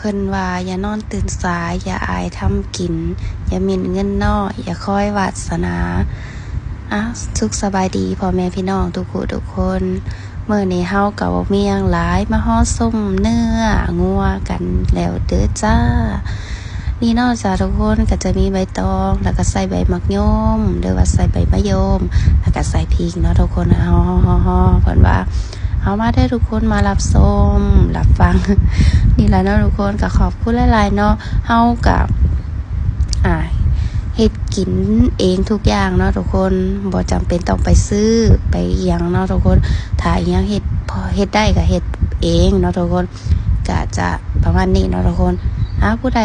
ເພິ່ນວ່າ ຢ່ານອນຕື່ນສາຍ, ຢ່າອາຍທຳກິນ, ຢ່າໝິ່ນເງິນນ້ອຍ, ຢ່າຄອຍວາສະໜາ. ອ້າວ ສຸກສະບາຍດີພໍ່ແມ່ພີ່ນ້ອງທຸກຜູ້ທຸກຄົນ. ມື້ນີ້ເຮົາກໍບໍ່ມີຫຍັງຫຼາຍ, ມາຫໍ່ສົ້ມເນື້ອງົວກັນແລ້ວເດີຈ້າ. ນີ້ເນາະຈ້າທຸກຄົນ, ກໍຈະມີໃບຕອງ ແລ້ວກໍໃສ່ໃບໝາກຍົມ ຫຼືວ່າໃສ່ໃບມະຍົມ ແລ້ວກໍໃສ່ພິກເນາະທຸກຄົນ. ຫໍ່ໆໆໆ ເພິ່ນວ່າ ເອົາມາເດີທຸກຄົນ ມາຮັບຊົມຮັບຟັງ. ນີ້ລະເນາະທຸກຄົນ, ກໍຂອບຄຸນຫຼາຍໆເນາະ. ເຮົາກໍ ອ່າ ເຮັດກິນເອງທຸກຢ່າງເນາະທຸກຄົນ, ບໍ່ຈຳເປັນຕ້ອງໄປຊື້ໄປອີ່ຫຍັງເນາະທຸກຄົນ. ຖ້າອີ່ຫຍັງເຮັດ ພໍເຮັດໄດ້ກໍເຮັດເອງເນາະທຸກຄົນ. ກໍຈະປະມານນີ້ເນາະທຸກຄົນ. ອ່າ ຜູ້ໃດ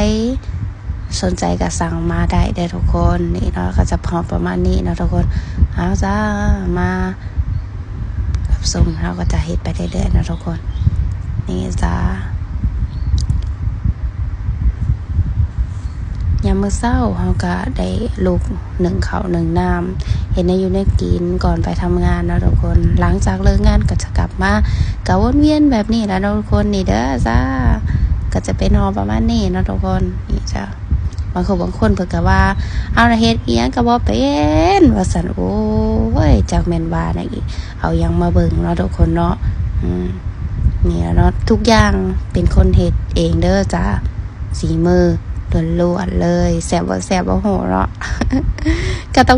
ສົນໃຈກໍສັ່ງມາໄດ້ເດີທຸກຄົນ. ນີ້ເນາະ ກໍຈະພໍປະມານນີ້ເນາະທຸກຄົນ. ເອົາຈ້າ ມາ ກັບຊົມ ເຮົາກໍຈະເຮັດໄປເລື້ອຍໆເນາະທຸກຄົນ. ນີ້ຈ້າ ຍາມມື້ເຊົ້າເຮົາກໍໄດ້ລຸກໜຶ້ງເຂົ້າໜຶ້ງນ້ຳ ເຮັດແນວຢູ່ແນວກິນກ່ອນໄປທຳງານເນາະທຸກຄົນ. ຫຼັງຈາກເລີກງານກໍຈະກັບມາ ກໍວົນວຽນແບບນີ້ແຫຼະເນາະທຸກຄົນ. ນີ້ເດີຈ້າ ກໍຈະເປັນຫໍ່ປະມານນີ້ເນາະທຸກຄົນ. ນີ້ຈ້າ ບາງຄົນ ບາງຄົນເພິ່ນກໍວ່າ ເອົາລະເຮັດອີ່ຫຍັງກໍບໍ່ເປັນ ວ່າຊັ້ນ. ໂອ້ຍ ຈັກແມ່ນວ່າຫຍັງອີກ ເອົາຫຍັງມາເບິ່ງເນາະທຸກຄົນເນາະ. ອືມ ນີ້ລະເນາະ ທຸກຢ່າງເປັນຄົນເຮັດເອງເດີຈ້າ ສີມືລ້ວນໆເລີຍ. ແຊບບໍ່ແຊບບໍ່ຮູ້ເນາະ ກໍຕ້ອງ